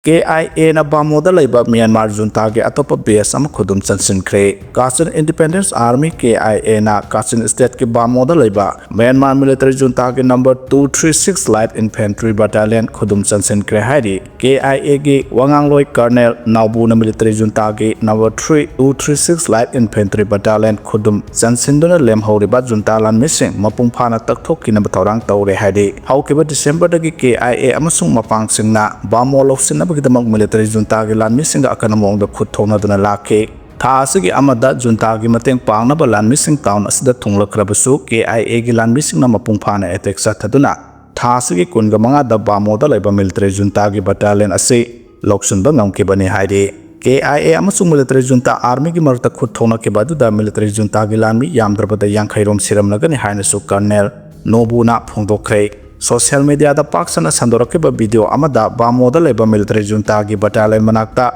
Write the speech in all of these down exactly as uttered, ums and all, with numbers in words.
ꯀꯦ ꯑꯥꯏ ꯑꯦꯅ ꯕꯥꯃꯣꯗ ꯂꯩꯕ ꯃ꯭ꯌꯥꯟꯃꯥꯔ ꯖꯨꯟꯇꯥꯒꯤ ꯑꯇꯣꯞꯄ ꯕꯦꯁ ꯑꯃ ꯈꯨꯗꯨꯝ ꯆꯟꯁꯤꯟꯈ꯭ꯔꯦ꯫ ꯀꯥꯆꯤꯟ ꯏꯟꯗꯤꯄꯦꯟꯗꯦꯟꯁ ꯑꯥꯔꯃꯤ, ꯀꯦ ꯑꯥꯏ ꯑꯦꯅ ꯀꯥꯆꯤꯟ ꯁ꯭ꯇꯦꯠꯀꯤ ꯕꯥꯃꯣꯗ ꯂꯩꯕ ꯃ꯭ꯌꯥꯟꯃꯥꯔ ꯃꯤꯂꯤꯇꯔꯤ ꯖꯨꯟꯇꯥꯒꯤ number two three six Light Infantry Battalion ꯈꯨꯗꯨꯝ ꯆꯟꯁꯤꯟꯈ꯭ꯔꯦ ꯍꯥꯏꯔꯤ꯫ ꯀꯦ ꯑꯥꯏ ꯑꯦꯒꯤ ꯋꯥꯉꯥꯡꯂꯣꯏ ꯀꯔꯅꯦꯜ ꯅꯥꯎꯕꯨꯅ ꯃꯤꯂꯤꯇꯔꯤ ꯖꯨꯟꯇꯥꯒꯤ number three two three six Light Infantry Battalion ꯈꯨꯗꯨꯝ ꯆꯟꯁꯤꯟꯗꯨꯅ ꯂꯦꯝꯍꯧꯔꯤꯕ ꯖꯨꯟꯇꯥ ꯂꯥꯟꯃꯤꯁꯤꯡ ꯃꯄꯨꯡ ꯐꯥꯅ ꯇꯛꯊꯣꯛꯈꯤꯅꯕ ꯊꯧꯔꯥꯡ ꯇꯧꯔꯦ ꯍꯥꯏꯔꯤ꯫ ꯍꯧꯈꯤꯕ ꯗꯤꯁꯦꯝꯕꯔꯗꯒꯤ ꯀꯦ ꯑꯥꯏ ꯑꯦ ꯑꯃꯁꯨꯡ ꯃꯄꯥꯡꯁꯤꯡꯅ ꯕꯥꯃꯣ ꯂꯧꯁꯤꯟꯅꯕꯒꯤꯗꯃꯛ ꯃꯤꯂꯤꯇꯔꯤ ꯖꯨꯟꯇꯥꯒꯤ ꯂꯥꯟꯃꯤꯁꯤꯡꯒ ꯑꯀꯟꯕ ꯃꯑꯣꯡꯗ ꯈꯨꯠ ꯊꯣꯛꯅꯗꯨꯅ ꯂꯥꯛꯈꯤ꯫ ꯊꯥ ꯑꯁꯤꯒꯤ ꯑꯃꯗ ꯖꯨꯟꯇꯥꯒꯤ ꯃꯇꯦꯡ ꯄꯥꯡꯅꯕ ꯂꯥꯟꯃꯤꯁꯤꯡ ꯇꯥꯎꯟ ꯑꯁꯤꯗ ꯊꯨꯡꯂꯛꯈ꯭ꯔꯕꯁꯨ, ꯀꯦ ꯑꯥꯏ ꯑꯦꯒꯤ ꯂꯥꯟꯃꯤꯁꯤꯡꯅ ꯃꯄꯨꯡ ꯐꯥꯅ ꯑꯦꯇꯦꯛ ꯆꯠꯊꯗꯨꯅ ꯊꯥ ꯑꯁꯤꯒꯤ ꯀꯨꯟꯒ ꯃꯉꯥꯗ ꯕꯥꯃꯣꯗ ꯂꯩꯕ ꯃꯤꯂꯤꯇꯔꯤ ꯖꯨꯟꯇꯥꯒꯤ ꯕꯠꯇꯥꯂꯤꯌꯟ ꯑꯁꯤ ꯂꯧꯁꯤꯟꯕ ꯉꯝꯈꯤꯕꯅꯤ ꯍꯥꯏꯔꯤ꯫ ꯀꯦ ꯑꯥꯏ ꯑꯦ ꯑꯃꯁꯨꯡ ꯃꯤꯂꯤꯇꯔꯤ ꯖꯨꯟꯇꯥ ꯑꯥꯔꯃꯤꯒꯤ ꯃꯔꯛꯇ ꯈꯨꯠ ꯊꯣꯛꯅꯈꯤꯕ ꯑꯗꯨꯗ ꯃꯤꯂꯤꯇꯔꯤ ꯖꯨꯟꯇꯥꯒꯤ ꯂꯥꯟꯃꯤ ꯌꯥꯝꯗ꯭ꯔꯕꯗ ꯌꯥꯡꯈꯩ ꯔꯣꯝ ꯁꯤꯔꯝꯂꯒꯅꯤ ꯍꯥꯏꯅꯁꯨ ꯀꯔꯅꯦꯜ ꯅꯣꯕꯨꯅ ꯐꯣꯡꯗꯣꯛꯈ꯭ꯔꯦ꯫ ꯁꯣꯁꯤꯌꯦꯜ ꯃꯤꯗꯤꯌꯥꯗ ꯄꯥꯛ ꯁꯟꯅ ꯁꯟꯗꯣꯔꯛꯈꯤꯕ ꯚꯤꯗꯤꯑꯣ ꯑꯃꯗ ꯕꯥꯃꯣꯗ ꯂꯩꯕ ꯃꯤꯂꯤꯇꯔꯤ ꯖꯨꯟꯇꯥꯒꯤ ꯕꯠꯇꯥꯂꯤꯌꯟ ꯃꯅꯥꯛꯇ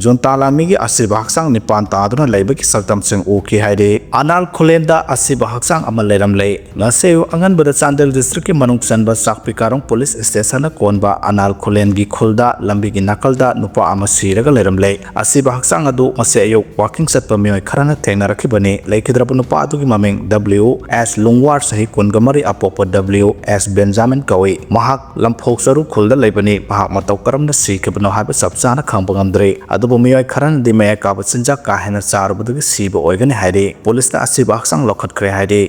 ꯖꯨꯟꯇꯥ ꯂꯥꯟꯃꯤꯒꯤ ꯑꯁꯤꯕ ꯍꯛꯆꯥꯡ ꯅꯤꯄꯥꯟ ꯇꯥꯗꯨꯅ ꯂꯩꯕꯒꯤ ꯁꯛꯇꯝꯁꯤꯡ ꯎꯈꯤ ꯍꯥꯏꯔꯤ꯫ ꯑꯅꯥꯜ ꯈꯨꯂꯦꯟꯗ ꯑꯁꯤꯕ ꯍꯛꯆꯥꯡ ꯑꯃ ꯂꯩꯔꯝꯂꯦ꯫ ꯉꯁꯤ ꯑꯌꯨꯛ ꯑꯉꯟꯕꯗ ꯆꯥꯟꯗꯦꯜ ꯗꯤꯁꯇ꯭ꯔꯤꯛꯀꯤ ꯃꯅꯨꯡ ꯆꯟꯕ ꯆꯥꯛꯄꯤꯀꯥꯔꯣꯡ ꯄꯨꯂꯤꯁ ꯁ꯭ꯇꯦꯁꯟꯅ ꯀꯣꯟꯕ ꯑꯅꯥꯜ ꯈꯨꯂꯦꯟꯒꯤ ꯈꯨꯜꯗ ꯂꯝꯕꯤꯒꯤ ꯅꯥꯀꯜꯗ ꯅꯨꯄꯥ ꯑꯃ ꯁꯤꯔꯒ ꯂꯩꯔꯝꯂꯦ꯫ ꯑꯁꯤꯕ ꯍꯛꯆꯥꯡ ꯑꯗꯨ ꯉꯁꯤ ꯑꯌꯨꯛ ꯋꯥꯀꯤꯡ ꯆꯠꯄ ꯃꯤꯑꯣꯏ ꯈꯔꯅ ꯊꯦꯡꯅꯔꯛꯈꯤꯕꯅꯤ꯫ ꯂꯩꯈꯤꯗ꯭ꯔꯕ ꯅꯨꯄꯥ ꯑꯗꯨꯒꯤ ꯃꯃꯤꯡ ꯗꯕ꯭ꯂꯤꯎ ꯑꯦꯁ ꯂꯨꯡꯋꯥꯔ, ꯆꯍꯤ ꯀꯨꯟꯒ ꯃꯔꯤ, ꯑꯄꯣꯛꯄ ꯗꯕ꯭ꯂꯤꯎ ꯑꯦꯁ ꯕꯦꯟꯖꯥꯃꯤꯟ ꯀꯧꯏ꯫ ꯃꯍꯥꯛ ꯂꯝꯐꯧ ꯆꯔꯨ ꯈꯨꯜꯗ ꯂꯩꯕꯅꯤ꯫ ꯃꯍꯥꯛ ꯃꯇꯧ ꯀꯔꯝꯅ ꯁꯤꯈꯤꯕꯅꯣ ꯍꯥꯏꯕ ꯆꯞ ꯆꯥꯅ ꯈꯪꯕ ꯉꯝꯗ꯭ꯔꯤ꯫ ꯑꯗꯨꯕꯨ ꯃꯤꯑꯣꯏ ꯈꯔꯅꯗꯤ ꯃꯌꯥꯏ ꯀꯥꯕ ꯆꯤꯟꯖꯥꯛ ꯀꯥ ꯍꯦꯟꯅ ꯆꯥꯔꯨꯕꯗꯒꯤ ꯁꯤꯕ ꯑꯣꯏꯒꯅꯤ ꯍꯥꯏꯔꯤ꯫ ꯄꯨꯂꯤꯁꯅ ꯑꯁꯤꯕ ꯍꯛꯆꯥꯡ ꯂꯧꯈꯠꯈ꯭ꯔꯦ ꯍꯥꯏꯔꯤ꯫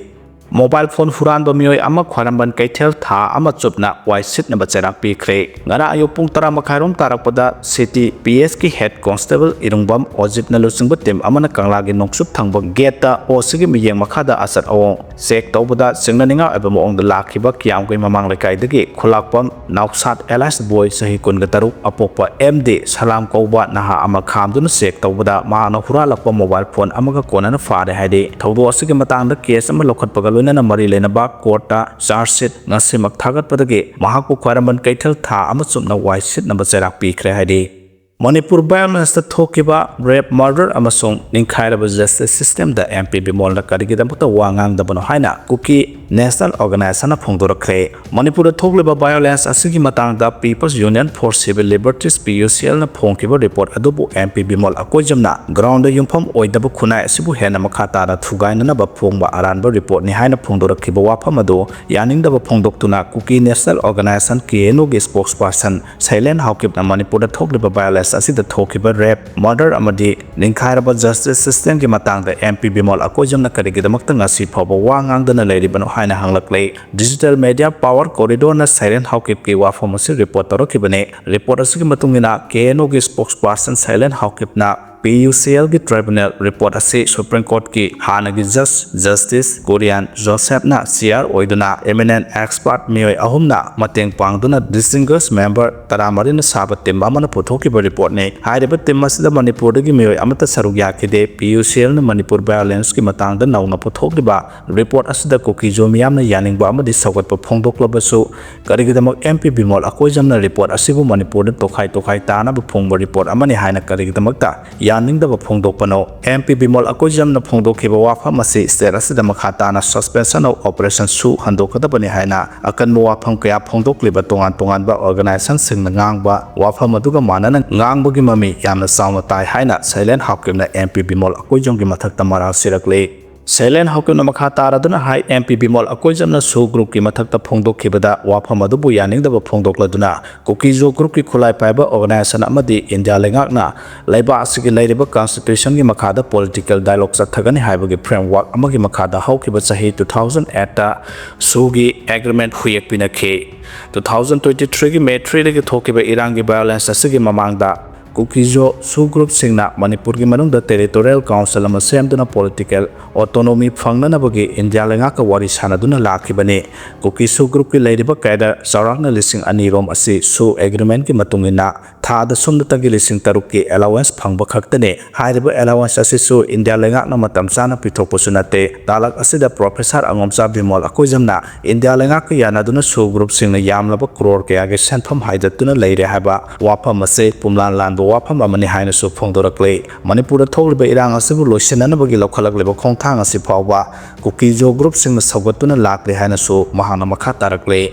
ꯃꯣꯕꯥꯏꯜ ꯐꯣꯟ ꯍꯨꯔꯥꯟꯕ ꯃꯤꯑꯣꯏ ꯑꯃ ꯈ꯭ꯋꯥꯏꯔꯝꯕꯟ ꯀꯩꯊꯦꯜ ꯊꯥ ꯑꯃ ꯆꯨꯞꯅ ꯋꯥꯏ ꯁꯤꯠꯅꯕ ꯆꯩꯔꯥꯛ ꯄꯤꯈ꯭ꯔꯦ꯫ ꯉꯔꯥꯡ ꯑꯌꯨꯛ ꯄꯨꯡ ꯇꯔꯥ ꯃꯈꯥꯏꯔꯣꯝ ꯇꯥꯔꯛꯄꯗ ꯁꯤꯇꯤ ꯄꯤ ꯑꯦꯁꯀꯤ ꯍꯦꯗ ꯀꯣꯟꯁꯇꯦꯕꯜ ꯏꯔꯨꯡꯕꯝ ꯑꯣꯖꯤꯠꯅ ꯂꯨꯆꯤꯡꯕ ꯇꯤꯝ ꯑꯃꯅ ꯀꯪꯂꯥꯒꯤ ꯅꯣꯡꯆꯨꯞ ꯊꯪꯕ ꯒꯦꯠꯇ ꯑꯣ ꯁꯤꯒꯤ ꯃꯤꯠꯌꯦꯡ ꯃꯈꯥꯗ ꯑꯆꯠ ꯑꯑꯣꯡ ꯆꯦꯛ ꯇꯧꯕꯗ ꯆꯤꯡꯅꯅꯤꯡꯉꯥꯏ ꯑꯣꯏꯕ ꯃꯑꯣꯡꯗ ꯂꯥꯛꯈꯤꯕ ꯀꯤꯌꯥꯝꯒꯩ ꯃꯃꯥꯡ ꯂꯩꯀꯥꯏꯗꯒꯤ ꯈꯨꯂꯥꯛꯄꯝ ꯅꯥꯎꯁꯥꯠ alias ꯕꯣꯏ, ꯆꯍꯤ ꯀꯨꯟꯒ ꯇꯔꯨꯛ, ꯑꯄꯣꯛꯄ ꯑꯦꯝ ꯗꯤ ꯁꯂꯥꯝ ꯀꯧꯕ ꯅꯍꯥ ꯑꯃ ꯈꯥꯝꯗꯨꯅ ꯆꯦꯛ ꯇꯧꯕꯗ ꯃꯍꯥꯛꯅ ꯍꯨꯔꯥꯜꯂꯛꯄ ꯃꯣꯕꯥꯏꯜ ꯐꯣꯟ ꯑꯃꯒ ꯀꯣꯟꯅꯅ ꯐꯥꯔꯦ ꯍꯥꯏꯔꯤ꯫ ꯊꯧꯗꯣꯛ ꯑꯁꯤꯒꯤ ꯃꯇꯥꯡꯗ ꯀꯦꯁ ꯑꯃ ꯂꯧꯈꯠꯄꯒ ꯂꯣꯏꯅꯅ ꯃꯔꯤ ꯂꯩꯅꯕ ꯀꯣꯔꯠꯇ ꯆꯥꯔꯖ ꯁꯤꯠ ꯉꯁꯤꯃꯛ ꯊꯥꯒꯠꯄꯗꯒꯤ ꯃꯍꯥꯛꯄꯨ ꯈ꯭ꯋꯥꯏꯔꯝꯕꯟ ꯀꯩꯊꯦꯜ ꯊꯥ ꯑꯃ ꯆꯨꯞꯅ ꯋꯥꯏ ꯁꯤꯠꯅꯕ ꯆꯩꯔꯥꯛ ꯄꯤꯈ꯭ꯔꯦ ꯍꯥꯏꯔꯤ꯫ ꯃꯅꯤꯄꯨꯔ violence ꯊꯣꯛꯈꯤꯕ ꯔꯦꯞ, ꯃꯔꯗꯔ ꯑꯃꯁꯨꯡ ꯅꯤꯡꯈꯥꯏꯔꯕ ꯖꯁꯇꯤꯁ ꯁꯤꯁꯇꯦꯝꯗ ꯑꯦꯝ ꯄꯤ ꯕꯤꯃꯣꯜꯅ ꯀꯔꯤꯒꯤꯗꯃꯛꯇ ꯋꯥ ꯉꯥꯡꯗꯕꯅꯣ ꯍꯥꯏꯅ ꯀꯨꯀꯤ National Organization ꯅ ꯐꯣꯡꯗꯣꯔꯛꯈ꯭ꯔꯦ꯫ ꯃꯅꯤꯄꯨꯔꯗ ꯊꯣꯛꯂꯤꯕ violence ꯑꯁꯤꯒꯤ ꯃꯇꯥꯡꯗ People's Union for Civil Liberties, P U C L ꯅ ꯐꯣꯡꯈꯤꯕ report ꯑꯗꯨꯕꯨ M P ꯕꯤꯃꯣꯜ ꯑꯀꯣꯏꯖꯝꯅ ground ꯗ ꯌꯨꯝꯐꯝ ꯑꯣꯏꯗꯕ ꯈꯨꯟꯅꯥꯏ ꯑꯁꯤꯕꯨ ꯍꯦꯟꯅ ꯃꯈꯥ ꯇꯥꯅ ꯊꯨꯒꯥꯏꯅꯅꯕ ꯐꯣꯡꯕ ꯑꯔꯥꯟꯕ report ꯅꯤ ꯍꯥꯏꯅ ꯐꯣꯡꯗꯣꯔꯛꯈꯤꯕ ꯋꯥꯐꯝ ꯑꯗꯨ ꯌꯥꯅꯤꯡꯗꯕ ꯐꯣꯡꯗꯣꯛꯇꯨꯅ Kuki National Organization, K N O ꯒꯤ spokesperson ꯁꯩꯂꯦꯟ ꯍꯥꯎꯀꯤꯞꯅ ꯃꯅꯤꯄꯨꯔꯗ ꯊꯣꯛꯂꯤꯕ violence ꯑꯁꯤꯗ ꯊꯣꯛꯈꯤꯕ rape, murder ꯑꯃꯗꯤ ꯅꯤꯡꯈꯥꯏꯔꯕ justice system ꯒꯤ ꯃꯇꯥꯡꯗ M P ꯕꯤꯃꯣꯜ ꯑꯀꯣꯏꯖꯝꯅ ꯀꯔꯤꯒꯤꯗꯃꯛꯇ ꯉꯁꯤ ꯐꯥꯎꯕ ꯋꯥ ꯉꯥꯡꯗꯅ ꯂꯩꯔꯤꯕꯅꯣ ꯍꯥꯏꯅ ꯍꯪꯂꯛꯂꯦ꯫ Digital Media Power Corridor ꯅ ꯁꯩꯂꯦꯟ ꯍꯥꯎꯀꯤꯞꯀꯤ ꯋꯥꯐꯝ ꯑꯁꯤ report ꯇꯧꯔꯛꯈꯤꯕꯅꯤ꯫ Report ꯑꯁꯤꯒꯤ ꯃꯇꯨꯡ ꯏꯟꯅ K N O ꯒꯤ spokesperson ꯁꯩꯂꯦꯟ ꯍꯥꯎꯀꯤꯞꯅ P U C L ꯒꯤ tribunal report ꯑꯁꯤ Supreme Court ꯀꯤ ꯍꯥꯟꯅꯒꯤ judge Justice Kurian Joseph ꯅ chair ꯑꯣꯏꯗꯨꯅ eminent expert ꯃꯤꯑꯣꯏ ꯑꯍꯨꯝꯅ ꯃꯇꯦꯡ ꯄꯥꯡꯗꯨꯅ distinguished member ꯇꯔꯥꯃꯔꯤꯅ ꯁꯥꯕ team ꯑꯃꯅ ꯄꯨꯊꯣꯛꯈꯤꯕ report ꯅꯤ꯫ ꯍꯥꯏꯔꯤꯕ team ꯑꯁꯤꯗ ꯃꯅꯤꯄꯨꯔꯗꯒꯤ ꯃꯤꯑꯣꯏ ꯑꯃꯠꯇ ꯁꯔꯨꯛ ꯌꯥꯈꯤꯗꯦ꯫ P U C L ꯅ ꯃꯅꯤꯄꯨꯔ violence ꯀꯤ ꯃꯇꯥꯡꯗ ꯅꯧꯅ ꯄꯨꯊꯣꯛꯂꯤꯕ report ꯑꯁꯤꯗ ꯀꯨꯀꯤꯖꯣ ꯃꯤꯌꯥꯝꯅ ꯌꯥꯅꯤꯡꯕ ꯑꯃꯗꯤ ꯁꯧꯒꯠꯄ ꯐꯣꯡꯗꯣꯛꯂꯕꯁꯨ, ꯀꯔꯤꯒꯤꯗꯃꯛ M P ꯕꯤꯃꯣꯜ ꯑꯀꯣꯏꯖꯝꯅ report ꯑꯁꯤꯕꯨ ꯃꯅꯤꯄꯨꯔꯗ ꯇꯣꯈꯥꯏ ꯇꯣꯈꯥꯏ ꯇꯥꯅꯕ ꯐꯣꯡꯕ report ꯑꯃꯅꯤ ꯍꯥꯏꯅ ꯀꯔꯤꯒꯤꯗꯃꯛꯇ ꯌꯥꯅꯤꯡꯗꯕ ꯐꯣꯡꯗꯣꯛꯄꯅꯣ? M P ꯕꯤꯃꯣꯜ ꯑꯀꯣꯏꯖꯝꯅ ꯐꯣꯡꯗꯣꯛꯈꯤꯕ ꯋꯥꯐꯝ ꯑꯁꯤ state ꯑꯁꯤꯗ ꯃꯈꯥ ꯇꯥꯅ suspension of operation ꯁꯨ ꯍꯟꯗꯣꯛꯀꯗꯕꯅꯤ ꯍꯥꯏꯅ ꯑꯀꯟꯕ ꯋꯥꯐꯝ ꯀꯌꯥ ꯐꯣꯡꯗꯣꯛꯂꯤꯕ ꯇꯣꯉꯥꯟ ꯇꯣꯉꯥꯟꯕ organization ꯁꯤꯡꯅ ꯉꯥꯡꯕ ꯋꯥꯐꯝ ꯑꯗꯨꯒ ꯃꯥꯟꯅꯅ ꯉꯥꯡꯕꯒꯤ ꯃꯃꯤ ꯌꯥꯝꯅ ꯆꯥꯎꯅ ꯇꯥꯏ ꯍꯥꯏꯅ ꯁꯩꯂꯦꯟ ꯍꯥꯎꯀꯤꯞꯅ M P ꯕꯤꯃꯣꯜ ꯑꯀꯣꯏꯖꯝꯒꯤ ꯃꯊꯛꯇ ꯃꯔꯥꯜ ꯁꯤꯔꯛꯂꯤ꯫ ꯁꯩꯂꯦꯟ ꯍꯥꯎꯀꯤꯞꯅ ꯃꯈꯥ ꯇꯥꯔꯗꯨꯅ ꯍꯥꯏ, M P ꯕꯤꯃꯣꯜ ꯑꯀꯣꯏꯖꯝꯅ ꯁꯨ group ꯀꯤ ꯃꯊꯛꯇ ꯐꯣꯡꯗꯣꯛꯈꯤꯕꯗ ꯋꯥꯐꯝ ꯑꯗꯨꯕꯨ ꯌꯥꯅꯤꯡꯗꯕ ꯐꯣꯡꯗꯣꯛꯂꯗꯨꯅ ꯀꯨꯀꯤꯖꯣ group ꯀꯤ ꯈꯨꯠꯂꯥꯏ ꯄꯥꯏꯕ organization ꯑꯃꯗꯤ ꯏꯟꯗꯤꯌꯥ ꯂꯩꯉꯥꯛꯅ ꯂꯩꯕꯥꯛ ꯑꯁꯤꯒꯤ ꯂꯩꯔꯤꯕ constitution ꯒꯤ ꯃꯈꯥꯗ political dialogue ꯆꯠꯊꯒꯅꯤ ꯍꯥꯏꯕꯒꯤ framework ꯑꯃꯒꯤ ꯃꯈꯥꯗ ꯍꯧꯈꯤꯕ ꯆꯍꯤ two thousand eight ꯇ ꯁꯨꯒꯤ agreement ꯍꯨꯌꯦꯛ ꯄꯤꯅꯈꯤ꯫ Two thousand twenty three ꯒꯤ May three ꯗꯒꯤ ꯊꯣꯛꯈꯤꯕ ꯏꯔꯥꯡꯒꯤ violence ꯑꯁꯤꯒꯤ ꯃꯃꯥꯡꯗ ꯀꯨꯀꯤꯖꯣ ꯁꯨ group ꯁꯤꯡꯅ ꯃꯅꯤꯄꯨꯔꯒꯤ ꯃꯅꯨꯡꯗ territorial council ꯑꯃ ꯁꯦꯝꯗꯨꯅ political autonomy ꯐꯪꯅꯅꯕꯒꯤ ꯏꯟꯗꯤꯌꯥ ꯂꯩꯉꯥꯛꯀ ꯋꯥꯔꯤ ꯁꯥꯅꯗꯨꯅ ꯂꯥꯛꯈꯤꯕꯅꯤ꯫ ꯀꯨꯀꯤ ꯁꯨ group ꯀꯤ ꯂꯩꯔꯤꯕ cadre ꯆꯥꯎꯔꯥꯛꯅ ꯂꯤꯁꯤꯡ ꯑꯅꯤ ꯔꯣꯝ ꯑꯁꯤ ꯁꯨ agreement ꯀꯤ ꯃꯇꯨꯡ ꯏꯟꯅ ꯊꯥꯗ ꯁꯨꯞꯅꯇꯒꯤ ꯂꯤꯁꯤꯡ ꯇꯔꯨꯛꯀꯤ allowance ꯐꯪꯕ ꯈꯛꯇꯅꯤ꯫ ꯍꯥꯏꯔꯤꯕ allowance ꯑꯁꯤꯁꯨ ꯏꯟꯗꯤꯌꯥ ꯂꯩꯉꯥꯛꯅ ꯃꯇꯝ ꯆꯥꯅ ꯄꯤꯊꯣꯛꯄꯁꯨ ꯅꯠꯇꯦ꯫ ꯇꯥꯂꯛ ꯑꯁꯤꯗ professor ꯑꯉꯣꯝꯆꯥ ꯕꯤꯃꯣꯜ ꯑꯀꯣꯏꯖꯝꯅ ꯏꯟꯗꯤꯌꯥ ꯂꯩꯉꯥꯛꯀ ꯌꯥꯅꯗꯨꯅ ꯁꯨ group ꯁꯤꯡꯅ ꯌꯥꯝꯂꯕ crore ꯀꯌꯥꯒꯤ ꯁꯦꯟꯐꯝ ꯍꯥꯏꯗꯠꯇꯨꯅ ꯂꯩꯔꯦ ꯍꯥꯏꯕ ꯋꯥꯐꯝ ꯑꯁꯤ ꯄꯨꯝꯂꯥꯟ ꯂꯥꯟꯕ ꯋꯥꯐꯝ ꯑꯃꯅꯤ ꯍꯥꯏꯅꯁꯨ ꯐꯣꯡꯗꯣꯔꯛꯂꯤ꯫ ꯃꯅꯤꯄꯨꯔꯗ ꯊꯣꯛꯂꯤꯕ ꯏꯔꯥꯡ ꯑꯁꯤꯕꯨ ꯂꯣꯏꯁꯤꯟꯅꯅꯕꯒꯤ ꯂꯧꯈꯠꯂꯛꯂꯤꯕ ꯈꯣꯡꯊꯥꯡ ꯑꯁꯤ ꯐꯥꯎꯕ ꯀꯨꯀꯤꯖꯣ ꯒ꯭ꯔꯨꯞꯁꯤꯡꯅ ꯁꯧꯒꯠꯇꯨꯅ ꯂꯥꯛꯂꯤ ꯍꯥꯏꯅꯁꯨ ꯃꯍꯥꯛꯅ ꯃꯈꯥ ꯇꯥꯔꯛꯂꯤ꯫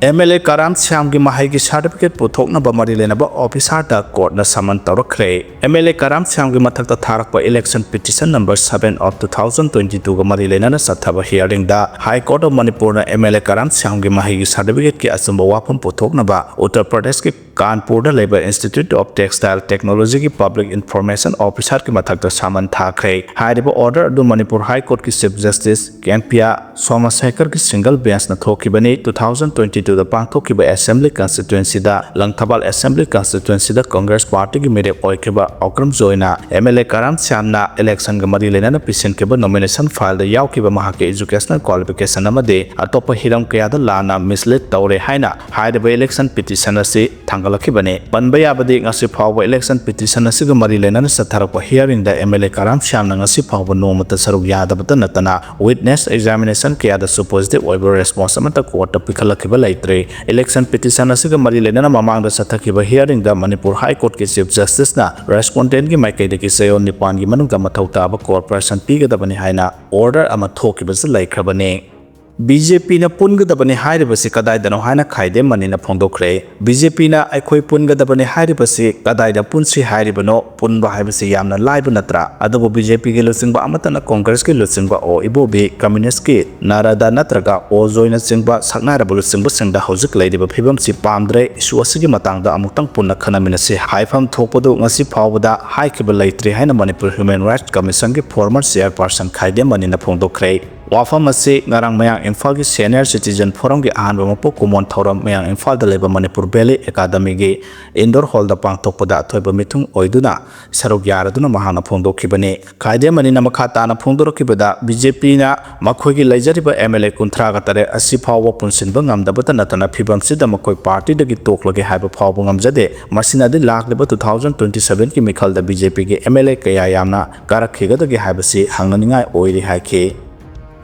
ꯑꯦꯝ ꯑꯦꯜ ꯑꯦ ꯀꯔꯥꯝ ꯁ꯭ꯌꯥꯝꯒꯤ ꯃꯍꯩꯒꯤ ꯁꯥꯔꯇꯤꯐꯤꯀꯦꯠ ꯄꯨꯊꯣꯛꯅꯕ ꯃꯔꯤ ꯂꯩꯅꯕ ꯑꯣꯐꯤꯁꯥꯔꯗ ꯀꯣꯔꯠꯅ ꯁꯃꯟ ꯇꯧꯔꯛꯈ꯭ꯔꯦ꯫ ꯑꯦꯝ ꯑꯦꯜ ꯑꯦ ꯀꯔꯥꯝ ꯁ꯭ꯌꯥꯝꯒꯤ ꯃꯊꯛꯇ ꯊꯥꯔꯛꯄ election petition number seven of two thousand twenty twoꯒ ꯃꯔꯤ ꯂꯩꯅꯅ ꯆꯠꯊꯕ hearingꯗ High Court of Manipurꯅ ꯑꯦꯝ ꯑꯦꯜ ꯑꯦ ꯀꯔꯥꯝ ꯁ꯭ꯌꯥꯝꯒꯤ ꯃꯍꯩꯒꯤ ꯁꯥꯔꯇꯤꯐꯤꯀꯦꯠꯀꯤ ꯑꯆꯨꯝꯕ ꯋꯥꯐꯝ ꯄꯨꯊꯣꯛꯅꯕ ꯎꯠꯇꯔ ꯄ꯭ꯔꯗꯦꯁꯀꯤ ꯀꯥꯟꯄꯨꯔꯗ ꯂꯩꯕ Institute of Textile Technologyꯒꯤ public information officerꯒꯤ ꯃꯊꯛꯇ ꯁꯃꯟ ꯊꯥꯈ꯭ꯔꯦ꯫ ꯍꯥꯏꯔꯤꯕ order ꯑꯗꯨ Manipur High Courtꯀꯤ Chief Justice ꯀꯦꯟꯄꯤꯌꯥ ꯁꯣꯃꯁꯦꯀꯔꯒꯤ single benchꯅ ꯊꯣꯛꯈꯤꯕꯅꯤ꯫ Two thousand twenty twoꯗ ꯄꯥꯡꯊꯣꯛꯈꯤꯕ assembly constituencyꯗ ꯂꯪꯊꯕꯥꯜ assembly constituencyꯗ Congress partyꯒꯤ ꯃꯤꯔꯦꯞ ꯑꯣꯏꯈꯤꯕ ꯑꯣꯀ꯭ꯔꯝ ꯖꯣꯏꯅ ꯑꯦꯝ ꯑꯦꯜ ꯑꯦ ꯀꯔꯥꯝ ꯁ꯭ꯌꯥꯝꯅ electionꯒ ꯃꯔꯤ ꯂꯩꯅꯅ ꯄꯤꯁꯤꯟꯈꯤꯕ nomination fileꯗ ꯌꯥꯎꯈꯤꯕ ꯃꯍꯥꯛꯀꯤ educational qualification ꯑꯃꯗꯤ ꯑꯇꯣꯞꯄ ꯍꯤꯔꯝ ꯀꯌꯥꯗ ꯂꯥꯟꯅ mislead ꯇꯧꯔꯦ ꯍꯥꯏꯅ ꯍꯥꯏꯔꯤꯕ election petition ꯑꯁꯤ ꯊꯥꯡꯒꯠꯂꯛꯈꯤꯕꯅꯤ꯫ ꯄꯟꯕ ꯌꯥꯕꯗꯤ ꯉꯁꯤ ꯐꯥꯎꯕ election petition ꯑꯁꯤꯒ ꯃꯔꯤ ꯂꯩꯅꯅ ꯆꯠꯊꯔꯛꯄ hearingꯗ ꯑꯦꯝ ꯑꯦꯜ ꯑꯦ ꯀꯔꯥꯝ ꯁ꯭ꯌꯥꯝꯅ ꯉꯁꯤ ꯐꯥꯎꯕ ꯅꯣꯡꯃꯇ ꯁꯔꯨꯛ ꯌꯥꯗꯕꯇ ꯅꯠꯇꯅ witness examination ꯀꯌꯥꯗꯁꯨ positive ꯑꯣꯏꯕ response ꯑꯃꯠꯇ courtꯇ ꯄꯤꯈꯠꯂꯛꯈꯤꯕ ꯂꯩꯇ꯭ꯔꯤ꯫ Election petition ꯑꯁꯤꯒ ꯃꯔꯤ ꯂꯩꯅꯅ ꯃꯃꯥꯡꯗ ꯆꯠꯊꯈꯤꯕ hearingꯗ ꯃꯅꯤꯄꯨꯔ High Courtꯀꯤ Chief Justiceꯅ respondentꯒꯤ ꯃꯥꯏꯀꯩꯗꯒꯤ ꯆꯌꯣꯜ ꯅꯤꯄꯥꯟꯒꯤ ꯃꯅꯨꯡꯗ ꯃꯊꯧ ꯇꯥꯕ corporation ꯄꯤꯒꯗꯕꯅꯤ ꯍꯥꯏꯅ order ꯑꯃ ꯊꯣꯛꯈꯤꯕꯁꯨ ꯂꯩꯈ꯭ꯔꯕꯅꯤ꯫ ꯕꯤ ꯖꯦ ꯄꯤꯅ ꯄꯨꯟꯒꯗꯕꯅꯤ ꯍꯥꯏꯔꯤꯕꯁꯤ ꯀꯗꯥꯏꯗꯅꯣ ꯍꯥꯏꯅ ꯈꯥꯏꯗꯦꯝ ꯃꯅꯤꯅ ꯐꯣꯡꯗꯣꯛꯈ꯭ꯔꯦ꯫ ꯕꯤ ꯖꯦ ꯄꯤꯅ ꯑꯩꯈꯣꯏ ꯄꯨꯟꯒꯗꯕꯅꯤ ꯍꯥꯏꯔꯤꯕꯁꯤ ꯀꯗꯥꯏꯗ ꯄꯨꯟꯁꯤ ꯍꯥꯏꯔꯤꯕꯅꯣ? ꯄꯨꯟꯕ ꯍꯥꯏꯕꯁꯤ ꯌꯥꯝꯅ ꯂꯥꯏꯕ ꯅꯠꯇ꯭ꯔꯥ? ꯑꯗꯨꯕꯨ ꯕꯤ ꯖꯦ ꯄꯤꯒꯤ ꯂꯨꯆꯤꯡꯕ ꯑꯃꯠꯇꯅ ꯀꯣꯡꯒ꯭ꯔꯦꯁꯀꯤ ꯂꯨꯆꯤꯡꯕ ꯑꯣ ꯏꯕꯣꯕꯤ, ꯀꯝꯃ꯭ꯌꯨꯅꯤꯁ꯭ꯠꯀꯤ ꯅꯔꯗꯥ ꯅꯠꯇ꯭ꯔꯒ ꯑꯣ ꯖꯣꯏꯅꯆꯤꯡꯕ ꯁꯛꯅꯥꯏꯔꯕ ꯂꯨꯆꯤꯡꯕꯁꯤꯡꯗ ꯍꯧꯖꯤꯛ ꯂꯩꯔꯤꯕ ꯐꯤꯕꯝꯁꯤ ꯄꯥꯝꯗ꯭ꯔꯦ, issue ꯑꯁꯤꯒꯤ ꯃꯇꯥꯡꯗ ꯑꯃꯨꯛꯇꯪ ꯄꯨꯟꯅ ꯈꯟꯅꯃꯤꯟꯅꯁꯤ꯫ ꯍꯥꯏꯐꯝ ꯊꯣꯛꯄꯗꯨ ꯉꯁꯤ ꯐꯥꯎꯕꯗ ꯍꯥꯏꯈꯤꯕ ꯂꯩꯇ꯭ꯔꯤ ꯍꯥꯏꯅ Manipur Human Rights Commissionꯒꯤ former chairperson ꯈꯥꯏꯗꯦꯝ ꯃꯅꯤꯅ ꯐꯣꯡꯗꯣꯛꯈ꯭ꯔꯦ꯫ ꯋꯥꯐꯝ ꯑꯁꯤ ꯉꯔꯥꯡ ꯃꯌꯥꯡ ꯏꯝꯐꯥꯜꯒꯤ Senior Citizen Forumꯒꯤ ꯑꯍꯥꯟꯕ ꯃꯄꯣꯛ ꯀꯨꯝꯑꯣꯟ ꯊꯧꯔꯝ ꯃꯌꯥꯡ ꯏꯝꯐꯥꯜꯗ ꯂꯩꯕ Manipur Valley Academyꯒꯤ indoor hallꯗ ꯄꯥꯡꯊꯣꯛꯄꯗ ꯑꯊꯣꯏꯕ ꯃꯤꯊꯨꯡ ꯑꯣꯏꯗꯨꯅ ꯁꯔꯨꯛ ꯌꯥꯔꯗꯨꯅ ꯃꯍꯥꯛꯅ ꯐꯣꯡꯗꯣꯛꯈꯤꯕꯅꯤ꯫ ꯈꯥꯏꯗꯦꯝ ꯃꯅꯤꯅ ꯃꯈꯥ ꯇꯥꯅ ꯐꯣꯡꯗꯣꯔꯛꯈꯤꯕꯗ, ꯕꯤ ꯖꯦ ꯄꯤꯅ ꯃꯈꯣꯏꯒꯤ ꯂꯩꯖꯔꯤꯕ ꯑꯦꯝ ꯑꯦꯜ ꯑꯦ ꯀꯨꯟꯊ꯭ꯔꯥꯒ ꯇꯔꯦꯠ ꯑꯁꯤ ꯐꯥꯎꯕ ꯄꯨꯟꯁꯤꯟꯕ ꯉꯝꯗꯕꯇ ꯅꯠꯇꯅ ꯐꯤꯕꯝꯁꯤꯗ ꯃꯈꯣꯏ partyꯗꯒꯤ ꯇꯣꯛꯂꯒꯦ ꯍꯥꯏꯕ ꯐꯥꯎꯕ ꯉꯝꯖꯗꯦ꯫ ꯃꯁꯤꯅꯗꯤ ꯂꯥꯛꯂꯤꯕ two thousand twenty sevenꯒꯤ ꯃꯤꯈꯜꯗ ꯕꯤ ꯖꯦ ꯄꯤꯒꯤ ꯑꯦꯝ ꯑꯦꯜ ꯑꯦ ꯀꯌꯥ ꯌꯥꯝꯅ ꯀꯥꯔꯛꯈꯤꯒꯗꯒꯦ ꯍꯥꯏꯕꯁꯤ ꯍꯪꯅꯅꯤꯡꯉꯥꯏ ꯑꯣꯏꯔꯤ ꯍꯥꯏꯈꯤ꯫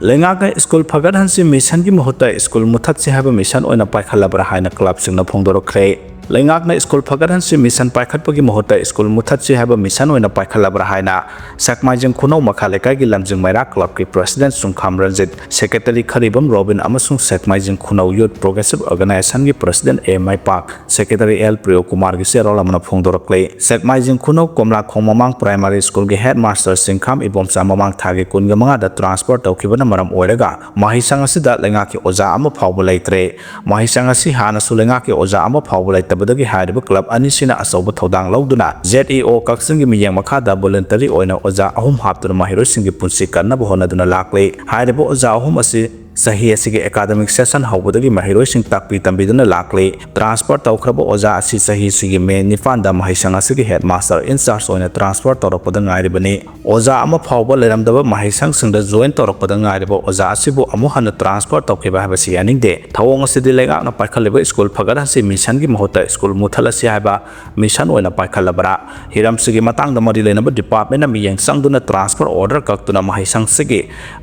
ꯂꯩꯉꯥꯛꯅ ꯁ꯭ꯀꯨꯜ ꯐꯒꯠꯍꯟꯁꯤ ꯃꯤꯁꯟꯒꯤ ꯃꯍꯨꯠꯇ ꯁ꯭ꯀꯨꯜ ꯃꯨꯊꯠꯁꯤ ꯍꯥꯏꯕ ꯃꯤꯁꯟ ꯑꯣꯏꯅ ꯄꯥꯏꯈꯠꯂꯕ꯭ꯔꯥ ꯍꯥꯏꯅ ꯀ꯭ꯂꯕꯁꯤꯡꯅ ꯐꯣꯡꯗꯣꯔꯛꯈ꯭ꯔꯦ꯫ ꯂꯩꯉꯥꯛꯅ ꯁ꯭ꯀꯨꯜ ꯐꯒꯠꯍꯟꯁꯤ ꯃꯤꯁꯟ ꯄꯥꯏꯈꯠꯄꯒꯤ ꯃꯍꯨꯠꯇ ꯁ꯭ꯀꯨꯜ ꯃꯨꯊꯠꯁꯤ ꯍꯥꯏꯕ ꯃꯤꯁꯟ ꯑꯣꯏꯅ ꯄꯥꯏꯈꯠꯂꯕ꯭ꯔꯥ ꯍꯥꯏꯅ ꯁꯦꯛꯃꯥꯏꯖꯤꯡ ꯈꯨꯅꯧ ꯃꯈꯥ ꯂꯩꯀꯥꯏꯒꯤ ꯂꯝꯖꯤꯡ ꯃꯩꯔꯥ ꯀ꯭ꯂꯕꯀꯤ ꯄ꯭ꯔꯦꯁꯤꯗꯦꯟꯠ ꯁꯨꯡꯈꯥꯝ ꯔꯟꯖꯤꯠ, ꯁꯦꯀ꯭ꯔꯦꯇꯔꯤ ꯈꯔꯤꯕꯝ ꯔꯣꯕꯤꯟ ꯑꯃꯁꯨꯡ ꯁꯦꯛꯃꯥꯏꯖꯤꯡ ꯈꯨꯅꯧ ꯌꯨꯊ ꯄ꯭ꯔꯣꯒ꯭ꯔꯦꯁꯤꯚ ꯑꯣꯔꯒꯅꯥꯏꯖꯦꯁꯟꯒꯤ ꯄ꯭ꯔꯦꯁꯤꯗꯦꯟꯠ ꯑꯦ ꯃꯥꯏꯄꯥꯛ, ꯁꯦꯀ꯭ꯔꯦꯇꯔꯤ ꯑꯦꯜ ꯄ꯭ꯔꯤꯌꯣ ꯀꯨꯃꯥꯔꯒꯤ ꯆꯦꯔꯣꯜ ꯑꯃꯅ ꯐꯣꯡꯗꯣꯔꯛꯂꯤ꯫ ꯁꯦꯛꯃꯥꯏꯖꯤꯡ ꯈꯨꯅꯧ ꯀꯣꯝꯂꯥꯈꯣꯡ ꯃꯃꯥꯡ ꯄ꯭ꯔꯥꯏꯃꯥꯔꯤ ꯁ꯭ꯀꯨꯜꯒꯤ ꯍꯦꯗ ꯃꯥꯁꯇꯔ ꯁꯤꯡꯈꯥꯝ ꯏꯕꯣꯝꯆꯥ ꯃꯃꯥꯡ ꯊꯥꯒꯤ ꯀꯨꯟꯒ ꯃꯉꯥꯗ ꯇ꯭ꯔꯥꯟꯁꯐꯔ ꯇꯧꯈꯤꯕꯅ ꯃꯔꯝ ꯑꯣꯏꯔꯒ ꯃꯍꯩꯁꯪ ꯑꯁꯤꯗ ꯂꯩꯉꯥꯛꯀꯤ ꯑꯣꯖꯥ ꯑꯃ ꯐꯥꯎꯕ ꯂꯩꯇ꯭ꯔꯦ꯫ ꯃꯍꯩꯁꯪ ꯑꯁꯤ ꯍꯥꯟꯅꯁꯨ ꯂꯩꯉꯥꯛꯀꯤ ꯑꯣꯖꯥ ꯑꯃ ꯐꯥꯎꯕ ꯂꯩꯇꯕꯗꯒꯤ ꯍꯥꯏꯔꯤꯕ ꯀ꯭ꯂꯕ ꯑꯅꯤꯁꯤꯅ ꯑꯆꯧꯕ ꯊꯧꯗꯥꯡ ꯂꯧꯗꯨꯅ ꯖꯦꯗ ꯏ ꯑꯣ ꯀꯛꯆꯤꯡꯒꯤ ꯃꯤꯠꯌꯦꯡ ꯃꯈꯥꯗ ꯚꯣꯂꯨꯟꯇꯔꯤ ꯑꯣꯏꯅ ꯑꯣꯖꯥ ꯑꯍꯨꯝ ꯍꯥꯞꯇꯨꯅ ꯃꯍꯩꯔꯣꯏꯁꯤꯡꯒꯤ ꯄꯨꯟꯁꯤ ꯀꯟꯅꯕ ꯍꯣꯠꯅꯗꯨꯅ ꯂꯥꯛꯂꯤ꯫ ꯍꯥꯏꯔꯤꯕ ꯑꯣꯖꯥ ꯑꯍꯨꯝ ꯑꯁꯤ ꯆꯍꯤ ꯑꯁꯤꯒꯤ ꯑꯦꯀꯥꯗꯃꯤꯛ ꯁꯦꯁꯟ ꯍꯧꯕꯗꯒꯤ ꯃꯍꯩꯔꯣꯏꯁꯤꯡ ꯇꯥꯛꯄꯤ ꯇꯝꯕꯤꯗꯨꯅ ꯂꯥꯛꯂꯤ꯫ ꯇ꯭ꯔꯥꯟꯁꯐꯔ ꯇꯧꯈ꯭ꯔꯕ ꯑꯣꯖꯥ ꯑꯁꯤ ꯆꯍꯤꯁꯤꯒꯤ ꯃꯦ ꯅꯤꯄꯥꯟꯗ ꯃꯍꯩꯁꯪ ꯑꯁꯤꯒꯤ ꯍꯦꯗ ꯃꯥꯁꯇꯔ ꯏꯟꯆꯥꯔꯖ ꯑꯣꯏꯅ ꯇ꯭ꯔꯥꯟꯁꯐꯔ ꯇꯧꯔꯛꯄꯗ ꯉꯥꯏꯔꯤꯕꯅꯤ꯫ ꯑꯣꯖꯥ ꯑꯃ ꯐꯥꯎꯕ ꯂꯩꯔꯝꯗꯕ ꯃꯍꯩꯁꯪꯁꯤꯡꯗ ꯖꯣꯏꯟ ꯇꯧꯔꯛꯄꯗ ꯉꯥꯏꯔꯤꯕ ꯑꯣꯖꯥ ꯑꯁꯤꯕꯨ ꯑꯃꯨꯛ ꯍꯟꯅ ꯇ꯭ꯔꯥꯟꯁꯐꯔ ꯇꯧꯈꯤꯕ ꯍꯥꯏꯕꯁꯤ ꯌꯥꯅꯤꯡꯗꯦ꯫ ꯊꯧꯑꯣꯡ ꯑꯁꯤꯗꯤ ꯂꯩꯉꯥꯛꯅ ꯄꯥꯏꯈꯠꯂꯤꯕ ꯁ꯭ꯀꯨꯜ ꯐꯒꯠꯍꯟꯁꯤ ꯃꯤꯁꯟꯒꯤ ꯃꯍꯨꯠꯇ ꯁ꯭ꯀꯨꯜ ꯃꯨꯊꯠꯂꯁꯤ ꯍꯥꯏꯕ ꯃꯤꯁꯟ ꯑꯣꯏꯅ ꯄꯥꯏꯈꯠꯂꯕ꯭ꯔꯥ? ꯍꯤꯔꯝꯁꯤꯒꯤ ꯃꯇꯥꯡꯗ ꯃꯔꯤ ꯂꯩꯅꯕ ꯗꯤꯄꯥꯔꯠꯃꯦꯟꯠꯅ ꯃꯤꯠꯌꯦꯡ ꯆꯪꯗꯨꯅ ꯇ꯭ꯔꯥꯟꯁꯐꯔ ꯑꯣꯔꯗꯔ ꯀꯛꯇꯨꯅ ꯃꯍꯩꯁꯪꯁꯤꯒꯤ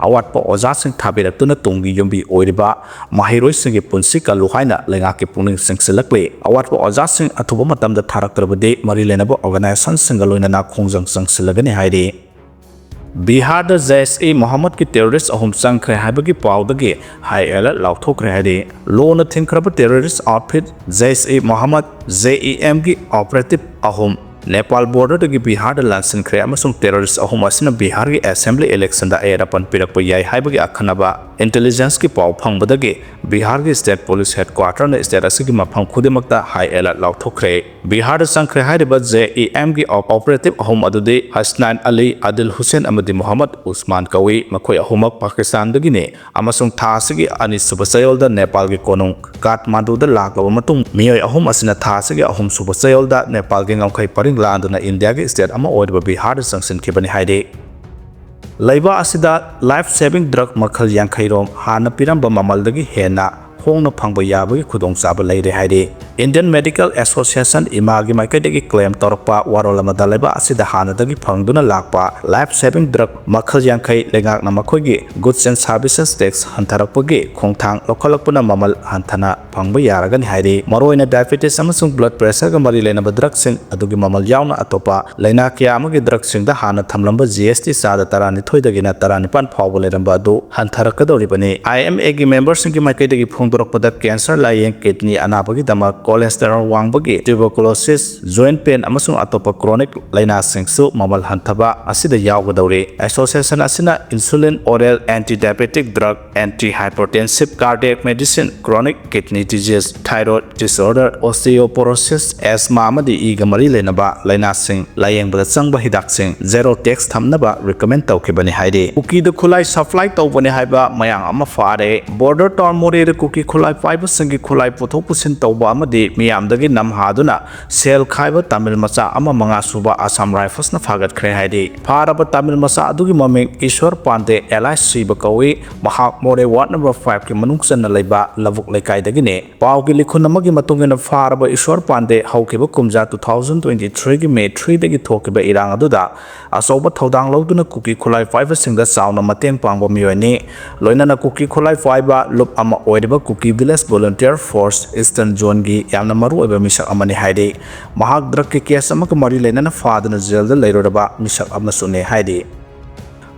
ꯑꯋꯥꯠꯄ ꯑꯣꯖꯥꯁꯤꯡ ꯊꯥꯕꯤꯔꯛꯇꯨꯅ ꯇꯨꯡꯒꯤ ꯌꯨꯝꯕꯤ ꯑꯣꯏꯔꯤꯕ ꯃꯍꯩꯔꯣꯏꯁꯤꯡꯒꯤ ꯄꯨꯟꯁꯤ ꯀꯜꯂꯨ ꯍꯥꯏꯅ ꯂꯩꯉꯥꯛꯀꯤ ꯄꯨꯛꯅꯤꯡ ꯆꯤꯡꯁꯤꯜꯂꯛꯂꯤ꯫ ꯑꯋꯥꯠꯄ ꯑꯣꯖꯥꯁꯤꯡ ꯑꯊꯨꯕ ꯃꯇꯝꯗ ꯊꯥꯔꯛꯇ꯭ꯔꯕꯗꯤ ꯃꯔꯤ ꯂꯩꯅꯕ ꯑꯣꯔꯒꯅꯥꯏꯖꯦꯁꯟꯁꯤꯡꯒ ꯂꯣꯏꯅꯅ ꯈꯣꯡꯖꯪ ꯆꯪꯁꯤꯜꯂꯒꯅꯤ ꯍꯥꯏꯔꯤ꯫ ꯕꯤꯍꯥꯔꯗ ꯖꯩꯁ ꯏ ꯃꯣꯍꯝꯃꯗꯀꯤ ꯇꯦꯔꯣꯔꯤꯁ ꯑꯍꯨꯝ ꯆꯪꯈ꯭ꯔꯦ ꯍꯥꯏꯕꯒꯤ ꯄꯥꯎꯗꯒꯤ ꯍꯥꯏ ꯑꯦꯂꯔꯠ ꯂꯥꯎꯊꯣꯛꯈ꯭ꯔꯦ ꯍꯥꯏꯔꯤ꯫ ꯂꯣꯅ ꯊꯤꯡꯈ꯭ꯔꯕ terrorist outfit ꯖꯩꯁ E Mohammad, J E ꯑꯦꯝꯒꯤ ꯑꯣꯄꯔꯦꯇꯤꯚ ꯑꯍꯨꯝ ꯅꯦꯄꯥꯜ ꯕꯣꯔꯗꯔꯗꯒꯤ ꯕꯤꯍꯥꯔꯗ ꯂꯥꯟꯁꯤꯟꯈ꯭ꯔꯦ ꯑꯃꯁꯨꯡ ꯇꯦꯔꯣꯔꯤꯁ ꯑꯍꯨꯝ ꯑꯁꯤꯅ ꯕꯤꯍꯥꯔꯒꯤ ꯑꯦꯁꯦꯝꯕ꯭ꯂꯤ ꯏꯂꯦꯛꯁꯟꯗ ꯑꯌꯦꯠ ꯑꯄꯟ ꯄꯤꯔꯛꯄ ꯌꯥꯏ ꯍꯥꯏꯕꯒꯤ ꯑꯈꯟꯅꯕ ꯏꯟꯇꯦꯂꯤꯖꯦꯟꯁꯀꯤ ꯄꯥꯎ ꯐꯪꯕꯗꯒꯤ ꯕꯤꯍꯥꯔꯒꯤ ꯁ꯭ꯇꯦꯠ ꯄꯨꯂꯤꯁ ꯍꯦꯗꯀ꯭ꯋꯥꯇꯔꯅ ꯁ꯭ꯇꯦꯠ ꯑꯁꯤꯒꯤ ꯃꯐꯝ ꯈꯨꯗꯤꯡꯃꯛꯇ ꯍꯥꯏ ꯑꯦꯂꯔꯠ ꯂꯥꯎꯊꯣꯛꯈ꯭ꯔꯦ꯫ ꯕꯤꯍꯥꯔꯗ ꯆꯪꯈ꯭ꯔꯦ ꯍꯥꯏꯔꯤꯕ ꯖꯦ ꯏ ꯑꯦꯝꯒꯤ ꯑꯣꯄꯔꯦꯇꯤꯚ ꯑꯍꯨꯝ ꯑꯗꯨꯗꯤ ꯍꯁꯅꯥꯏꯟ ꯑꯂꯤ, ꯑꯗꯤꯜ ꯍꯨꯁꯦꯟ ꯑꯃꯗꯤ ꯃꯣꯍꯝꯃꯗ ꯎꯁꯃꯥꯟ ꯀꯧꯏ꯫ ꯃꯈꯣꯏ ꯑꯍꯨꯝꯃꯛ ꯄꯥꯀꯤꯁꯇꯥꯟꯗꯒꯤꯅꯤ ꯑꯃꯁꯨꯡ ꯊꯥ ꯑꯁꯤꯒꯤ ꯑꯅꯤꯁꯨꯕ ꯆꯌꯣꯜꯗ ꯅꯦꯄꯥꯜꯒꯤ ꯀꯣꯅꯨꯡ ꯀꯥꯊꯃꯥꯟꯗꯨꯗ ꯂꯥꯛꯂꯕ ꯃꯇꯨꯡ ꯃꯤꯑꯣꯏ ꯑꯍꯨꯝ ꯑꯁꯤꯅ ꯊꯥ ꯑꯁꯤꯒꯤ ꯑꯍꯨꯝꯁꯨꯕ ꯆꯌꯣꯜꯗ ꯅꯦꯄꯥꯜꯒꯤ ꯉꯝꯈꯩ ꯄꯔꯤꯡ ꯂꯥꯟꯗꯨꯅ ꯏꯟꯗꯤꯌꯥꯒꯤ ꯁ꯭ꯇꯦꯠ ꯑꯃ ꯑꯣꯏꯔꯤꯕ ꯕꯤꯍꯥꯔꯗ ꯆꯪꯁꯤꯟꯈꯤꯕꯅꯤ ꯍꯥꯏꯔꯤ꯫ ꯂꯩꯕꯥꯛ ꯑꯁꯤꯗ ꯂꯥꯏꯐ ꯁꯦꯚꯤꯡ ꯗ꯭ꯔꯒ ꯃꯈꯜ ꯌꯥꯡꯈꯩ ꯔꯣꯝ ꯍꯥꯟꯅ ꯄꯤꯔꯝꯕ ꯃꯃꯜꯗꯒꯤ ꯍꯦꯟꯅ ꯍꯣꯡꯅ ꯐꯪꯕ ꯌꯥꯕꯒꯤ ꯈꯨꯗꯣꯡꯆꯥꯕ ꯂꯩꯔꯦ ꯍꯥꯏꯔꯤ꯫ Indian Medical Association, ꯏꯃꯥꯒꯤ ꯃꯥꯏꯀꯩꯗꯒꯤ claim ꯇꯧꯔꯛꯄ ꯋꯥꯔꯣꯜ ꯑꯃꯗ ꯂꯩꯕꯥꯛ ꯑꯁꯤꯗ ꯍꯥꯟꯅꯗꯒꯤ ꯐꯪꯗꯨꯅ ꯂꯥꯛꯄ life saving drug ꯃꯈꯜ ꯌꯥꯡꯈꯩ ꯂꯩꯉꯥꯛꯅ ꯃꯈꯣꯏꯒꯤ goods and services tax ꯍꯟꯊꯔꯛꯄꯒꯤ ꯈꯣꯡꯊꯥꯡ ꯂꯧꯈꯠꯂꯛꯄꯅ ꯃꯃꯜ ꯍꯟꯊꯅ ꯐꯪꯕ ꯌꯥꯔꯒꯅꯤ ꯍꯥꯏꯔꯤ꯫ ꯃꯔꯨꯑꯣꯏꯅ diabetes ꯑꯃꯁꯨꯡ blood pressureꯒ ꯃꯔꯤ ꯂꯩꯅꯕ drugꯁꯤꯡ ꯑꯗꯨꯒꯤ ꯃꯃꯜ ꯌꯥꯎꯅ ꯑꯇꯣꯞꯄ ꯂꯩꯅꯥ ꯀꯌꯥ ꯑꯃꯒꯤ drugꯁꯤꯡꯗ ꯍꯥꯟꯅ ꯊꯝꯂꯝꯕ G S T ꯆꯥꯗ ꯇꯔꯥꯅꯤꯊꯣꯏꯗꯒꯤꯅ ꯇꯔꯥꯅꯤꯄꯥꯟ ꯐꯥꯎꯕ ꯂꯩꯔꯝꯕ ꯑꯗꯨ ꯍꯟꯊꯔꯛꯀꯗꯧꯔꯤꯕꯅꯤ꯫ I M Aꯒꯤ memberꯁꯤꯡꯒꯤ ꯃꯥꯏꯀꯩꯗꯒꯤ ꯐꯣꯡꯗꯣꯔꯛꯄꯗ cancer ꯂꯥꯏꯌꯦꯡ, kidney ꯑꯅꯥꯕꯒꯤꯗꯃꯛ, cholesterol ꯋꯥꯡꯕꯒꯤ, tuberculosis, joint pain ꯑꯃꯁꯨꯡ ꯑꯇꯣꯞꯄ chronic ꯂꯩꯅꯥꯁꯤꯡꯁꯨ ꯃꯃꯜ ꯍꯟꯊꯕ ꯑꯁꯤꯗ ꯌꯥꯎꯒꯗꯧꯔꯤ꯫ Association ꯑꯁꯤꯅ insulin, oral anti-diabetic drug, anti-hypertensive, cardiac medicine, chronic kidney disease, thyroid disorder, osteoporosis, asthma ꯑꯃꯗꯤ ꯏꯒ ꯃꯔꯤ ꯂꯩꯅꯕ ꯂꯩꯅꯥꯁꯤꯡ ꯂꯥꯌꯦꯡꯕꯗ ꯆꯪꯕ ꯍꯤꯗꯥꯛꯁꯤꯡ zero tax ꯊꯝꯅꯕ recommend ꯇꯧꯈꯤꯕꯅꯤ ꯍꯥꯏꯔꯤ꯫ ꯀꯨꯀꯤꯗ ꯈꯨꯠꯂꯥꯏ supply ꯇꯧꯕꯅꯤ ꯍꯥꯏꯕ ꯃꯌꯥꯝ ꯑꯃ ꯐꯥꯔꯦ꯫ Border town ꯃꯣꯔꯦꯗ ꯀꯨꯀꯤ ꯈꯨꯠꯂꯥꯏ ꯄꯥꯏꯕꯁꯤꯡꯒꯤ ꯈꯨꯠꯂꯥꯏ ꯄꯨꯊꯣꯛ ꯄꯨꯁꯤꯟ ꯇꯧꯕ ꯑꯃꯗꯤ ꯃꯤꯌꯥꯝꯗꯒꯤ ꯅꯝ ꯍꯥꯗꯨꯅ ꯁꯦꯜ ꯈꯥꯏꯕ ꯇꯥꯃꯤꯜ ꯃꯆꯥ ꯑꯃ ꯃꯉꯥ ꯁꯨꯕ Assam Riflesꯅ ꯐꯥꯒꯠꯈ꯭ꯔꯦ ꯍꯥꯏꯔꯤ꯫ ꯐꯥꯔꯕ ꯇꯥꯃꯤꯜ ꯃꯆꯥ ꯑꯗꯨꯒꯤ ꯃꯃꯤꯡ ꯏꯁꯣꯔ ꯄꯥꯟꯗꯦ alias ꯁꯤꯕ ꯀꯧꯏ꯫ ꯃꯍꯥꯛ ꯃꯣꯔꯦ ward number fiveꯀꯤ ꯃꯅꯨꯡ ꯆꯟꯅ ꯂꯩꯕ ꯂꯧꯕꯨꯛ ꯂꯩꯀꯥꯏꯗꯒꯤꯅꯤ꯫ ꯄꯥꯎꯒꯤ ꯂꯤꯈꯨꯟ ꯑꯃꯒꯤ ꯃꯇꯨꯡ ꯏꯟꯅ ꯐꯥꯔꯕ ꯏꯁꯣꯔ ꯄꯥꯟꯗꯦ ꯍꯧꯈꯤꯕ ꯀꯨꯝꯖꯥ two thousand twenty threeꯒꯤ May threeꯗꯒꯤ ꯊꯣꯛꯈꯤꯕ ꯏꯔꯥꯡ ꯑꯗꯨꯗ ꯑꯆꯧꯕ ꯊꯧꯗꯥꯡ ꯂꯧꯗꯨꯅ ꯀꯨꯀꯤ ꯈꯨꯠꯂꯥꯏ ꯄꯥꯏꯕꯁꯤꯡꯗ ꯆꯥꯎꯅ ꯃꯇꯦꯡ ꯄꯥꯡꯕ ꯃꯤꯑꯣꯏꯅꯤ꯫ ꯂꯣꯏꯅꯅ ꯀꯨꯀꯤ ꯈꯨꯠꯂꯥꯏ ꯄꯥꯏꯕ ꯂꯨꯞ ꯑꯃ ꯑꯣꯏꯔꯤꯕ ꯀꯨꯀꯤ village volunteer force Eastern Zoneꯒꯤ ꯌꯥꯝꯅ ꯃꯔꯨꯑꯣꯏꯕ ꯃꯤꯁꯛ ꯑꯃꯅꯤ ꯍꯥꯏꯔꯤ꯫ ꯃꯍꯥꯛ drugꯀꯤ case ꯑꯃꯒ ꯃꯔꯤ ꯂꯩꯅꯅ ꯐꯥꯗꯨꯅ jailꯗ ꯂꯩꯔꯨꯔꯕ ꯃꯤꯁꯛ ꯑꯃꯁꯨꯅꯤ ꯍꯥꯏꯔꯤ꯫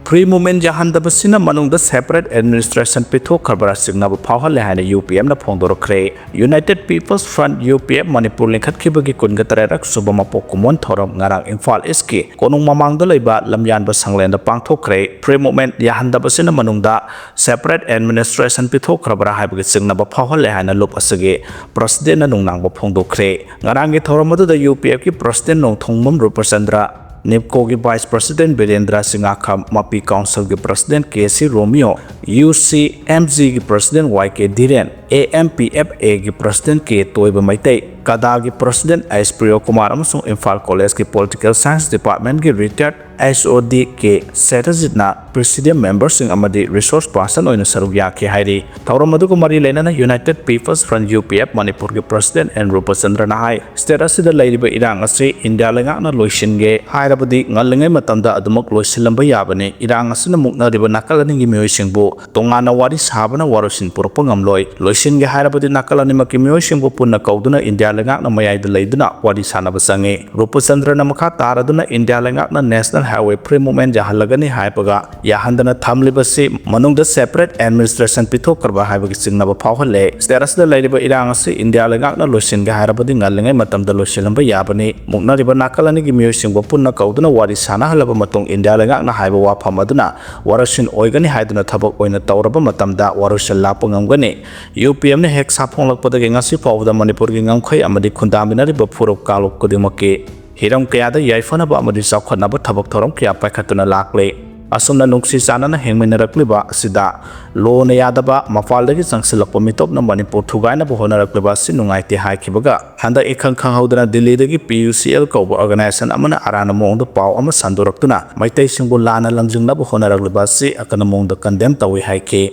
Free movement ꯌꯥꯍꯟꯗꯕꯁꯤꯅ ꯃꯅꯨꯡꯗ separate administration ꯄꯤꯊꯣꯛꯈ꯭ꯔꯕ꯭ꯔꯥ ꯆꯤꯡꯅꯕ ꯐꯥꯎꯍꯜꯂꯦ ꯍꯥꯏꯅ UPFꯅ ꯐꯣꯡꯗꯣꯔꯛꯈ꯭ꯔꯦ꯫ United People's Front, UPF, Manipur ꯂꯤꯡꯈꯠꯈꯤꯕꯒꯤ ꯀꯨꯟꯒ ꯇꯔꯦꯠꯔꯛ ꯁꯨꯕ ꯃꯄꯣꯛ ꯀꯨꯝꯑꯣꯟ ꯊꯧꯔꯝ ꯉꯔꯥꯡ ꯏꯝꯐꯥꯜ Eastꯀꯤ ꯀꯣꯅꯨꯡ ꯃꯃꯥꯡꯗ ꯂꯩꯕ ꯂꯝꯌꯥꯟꯕ ꯁꯪꯂꯦꯟꯗ ꯄꯥꯡꯊꯣꯛꯈ꯭ꯔꯦ꯫ Free movement ꯌꯥꯍꯟꯗꯕꯁꯤꯅ ꯃꯅꯨꯡꯗ separate administration ꯄꯤꯊꯣꯛꯈ꯭ꯔꯕ꯭ꯔꯥ ꯍꯥꯏꯕꯒꯤ ꯆꯤꯡꯅꯕ ꯐꯥꯎꯍꯜꯂꯦ ꯍꯥꯏꯅ ꯂꯨꯞ ꯑꯁꯤꯒꯤ presidentꯅ ꯅꯨꯡꯅꯥꯡꯕ ꯐꯣꯡꯗꯣꯛꯈ꯭ꯔꯦ꯫ ꯉꯔꯥꯡꯒꯤ ꯊꯧꯔꯝ ꯑꯗꯨꯗ UPFꯀꯤ president ꯅꯣꯡꯊꯣꯡꯕꯝ ꯔꯨꯄꯆꯟꯗ꯭ꯔ, NEEPCOꯒꯤ vice president ꯕꯤꯔꯦꯟꯗ꯭ꯔ ꯁꯤꯡꯉꯥꯈꯝ, ꯃꯄꯤ councilꯒꯤ president ꯀꯦ ꯁꯤ ꯔꯣꯃꯤꯌꯣ, UCMGꯒꯤ president ꯋꯥꯏ ꯀꯦ ꯙꯤꯔꯦꯟ, AMPFAꯒꯤ president ꯀꯦ ꯇꯣꯏꯕ ꯃꯩꯇꯩ, ꯀꯗꯥꯒꯤ president ꯑꯩꯁ ꯄ꯭ꯔꯤꯌꯣ ꯀꯨꯃꯥꯔ ꯑꯃꯁꯨꯡ ꯏꯝꯐꯥꯜ collegeꯀꯤ political science departmentꯀꯤ retired ꯑꯦꯁ ꯑꯣ ꯗꯤ ꯀꯦ ꯁꯦꯇꯖꯤꯠꯅ ꯄ꯭ꯔꯤꯁꯤꯗꯤꯌꯝ ꯃꯦꯝꯕꯔꯁꯤꯡ ꯑꯃꯗꯤ ꯔꯤꯁꯣꯔꯁ ꯄꯥꯔꯁꯟ ꯑꯣꯏꯅ ꯁꯔꯨꯛ ꯌꯥꯈꯤ ꯍꯥꯏꯔꯤ꯫ ꯊꯧꯔꯝ ꯑꯗꯨꯒ ꯃꯔꯤ ꯂꯩꯅꯅ United People's Front, U P F, ꯃꯅꯤꯄꯨꯔꯒꯤ ꯄ꯭ꯔꯁꯤꯗꯦꯟꯠ ꯑꯦꯟ ꯔꯨꯄꯆꯟꯗ꯭ꯔꯅ ꯍꯥꯏ, ꯁ꯭ꯇꯦꯠ ꯑꯁꯤꯗ ꯂꯩꯔꯤꯕ ꯏꯔꯥꯡ ꯑꯁꯤ ꯏꯟꯗꯤꯌꯥ ꯂꯩꯉꯥꯛꯅ ꯂꯣꯏꯁꯤꯟꯒꯦ ꯍꯥꯏꯔꯕꯗꯤ ꯉꯜꯂꯤꯉꯩ ꯃꯇꯝꯗ ꯑꯗꯨꯃꯛ ꯂꯣꯏꯁꯤꯜꯂꯝꯕ ꯌꯥꯕꯅꯤ꯫ ꯏꯔꯥꯡ ꯑꯁꯤꯅ ꯃꯨꯛꯅꯔꯤꯕ ꯅꯥꯀꯜ ꯑꯅꯤꯒꯤ ꯃꯤꯑꯣꯏꯁꯤꯡꯕꯨ ꯇꯣꯉꯥꯟꯅ ꯋꯥꯔꯤ ꯁꯥꯕꯅ ꯋꯥꯔꯣꯏꯁꯤꯟ ꯄꯨꯔꯛꯄ ꯉꯝꯂꯣꯏ꯫ ꯂꯣꯏꯁꯤꯟꯒꯦ ꯍꯥꯏꯔꯕꯗꯤ ꯅꯥꯀꯜ ꯑꯅꯤꯃꯛꯀꯤ ꯃꯤꯑꯣꯏꯁꯤꯡꯕꯨ ꯄꯨꯟꯅ ꯀꯧꯗꯨꯅ ꯏꯟꯗꯤꯌꯥ ꯂꯩꯉꯥꯛꯅ ꯃꯌꯥꯏꯗ ꯂꯩꯗꯨꯅ ꯋꯥꯔꯤ ꯁꯥꯅꯕ ꯆꯪꯏ꯫ ꯔꯨꯄꯆꯟꯗ꯭ꯔꯅ ꯃꯈꯥ ꯇꯥꯔꯗꯨꯅ ꯏꯟꯗꯤꯌꯥ ꯂꯩꯉꯥꯛꯅ National Highway Free Movement ꯌꯥꯍꯜꯂꯒꯅꯤ ꯍꯥꯏꯕꯒ ꯌꯥꯍꯟꯗꯅ ꯊꯝꯂꯤꯕꯁꯤ ꯃꯅꯨꯡꯗ separate administration ꯄꯤꯊꯣꯛꯈ꯭ꯔꯕ ꯍꯥꯏꯕꯒꯤ ꯆꯤꯡꯅꯕ ꯐꯥꯎꯍꯜꯂꯦ꯫ ꯁ꯭ꯇꯦꯠ ꯑꯁꯤꯗ ꯂꯩꯔꯤꯕ ꯏꯔꯥꯡ ꯑꯁꯤ ꯏꯟꯗꯤꯌꯥ ꯂꯩꯉꯥꯛꯅ ꯂꯣꯏꯁꯤꯟꯒꯦ ꯍꯥꯏꯔꯕꯗꯤ ꯉꯜꯂꯤꯉꯩ ꯃꯇꯝꯗ ꯂꯣꯏꯁꯤꯜꯂꯝꯕ ꯌꯥꯕꯅꯤ꯫ ꯃꯨꯛꯅꯔꯤꯕ ꯅꯥꯀꯜ ꯑꯅꯤꯒꯤ ꯃꯤꯑꯣꯏꯁꯤꯡꯕꯨ ꯄꯨꯟꯅ ꯀꯧꯗꯨꯅ ꯋꯥꯔꯤ ꯁꯥꯅꯍꯜꯂꯕ ꯃꯇꯨꯡ ꯏꯟꯗꯤꯌꯥ ꯂꯩꯉꯥꯛꯅ ꯍꯥꯏꯕ ꯋꯥꯐꯝ ꯑꯗꯨꯅ ꯋꯥꯔꯣꯏꯁꯤꯟ ꯑꯣꯏꯒꯅꯤ ꯍꯥꯏꯗꯨꯅ ꯊꯕꯛ ꯑꯣꯏꯅ ꯇꯧꯔꯕ ꯃꯇꯝꯗ ꯋꯥꯔꯣꯏꯁꯤꯟ ꯂꯥꯛꯄ ꯉꯝꯒꯅꯤ꯫ ꯌꯨ ꯄꯤ ꯑꯦꯐꯅ ꯍꯦꯛ ꯁꯥꯐꯣꯡꯂꯛꯄꯗꯒꯤ ꯉꯁꯤ ꯐꯥꯎꯕꯗ ꯃꯅꯤꯄꯨꯔꯒꯤ ꯉꯝꯈꯩ ꯑꯃꯗꯤ ꯈꯨꯟꯗꯥꯃꯤꯟꯅꯔꯤꯕ ꯐꯨꯔꯨꯞ ꯀꯥꯡꯂꯨꯞ ꯈꯨꯗꯤꯡꯃꯛꯀꯤ ꯍꯤꯔꯝ ꯀꯌꯥꯗ ꯌꯥꯏꯐꯅꯕ ꯑꯃꯗꯤ ꯆꯥꯎꯈꯠꯅꯕ ꯊꯕꯛ ꯊꯧꯔꯝ ꯀꯌꯥ ꯄꯥꯏꯈꯠꯇꯨꯅ ꯂꯥꯛꯂꯦ꯫ ꯑꯁꯨꯝꯅ ꯅꯨꯡꯁꯤ ꯆꯥꯟꯅꯅ ꯍꯤꯡꯃꯤꯟꯅꯔꯛꯂꯤꯕ ꯑꯁꯤꯗ ꯂꯣꯅ ꯌꯥꯗꯕ, ꯃꯄꯥꯟꯗꯒꯤ ꯆꯪꯁꯤꯜꯂꯛꯄ ꯃꯤꯇꯣꯞꯅ ꯃꯅꯤꯄꯨꯔ ꯊꯨꯒꯥꯏꯅꯕ ꯍꯣꯠꯅꯔꯛꯂꯤꯕ ꯑꯁꯤ ꯅꯨꯡꯉꯥꯏꯇꯦ ꯍꯥꯏꯈꯤꯕꯒ, ꯍꯟꯗꯛ ꯏꯈꯪ ꯈꯪꯍꯧꯗꯅ ꯗꯤꯜꯂꯤꯗꯒꯤ ꯄꯤ ꯌꯨ ꯁꯤ ꯑꯦꯜ ꯀꯧꯕ organization ꯑꯃꯅ ꯑꯔꯥꯟꯕ ꯃꯑꯣꯡꯗ ꯄꯥꯎ ꯑꯃ ꯁꯟꯗꯣꯔꯛꯇꯨꯅ ꯃꯩꯇꯩꯁꯤꯡꯕꯨ ꯂꯥꯟꯅ ꯂꯝꯖꯤꯡꯅꯕ ꯍꯣꯠꯅꯔꯛꯂꯤꯕ ꯑꯁꯤ ꯑꯀꯟꯕ ꯃꯑꯣꯡꯗ condemn ꯇꯧꯏ ꯍꯥꯏꯈꯤ꯫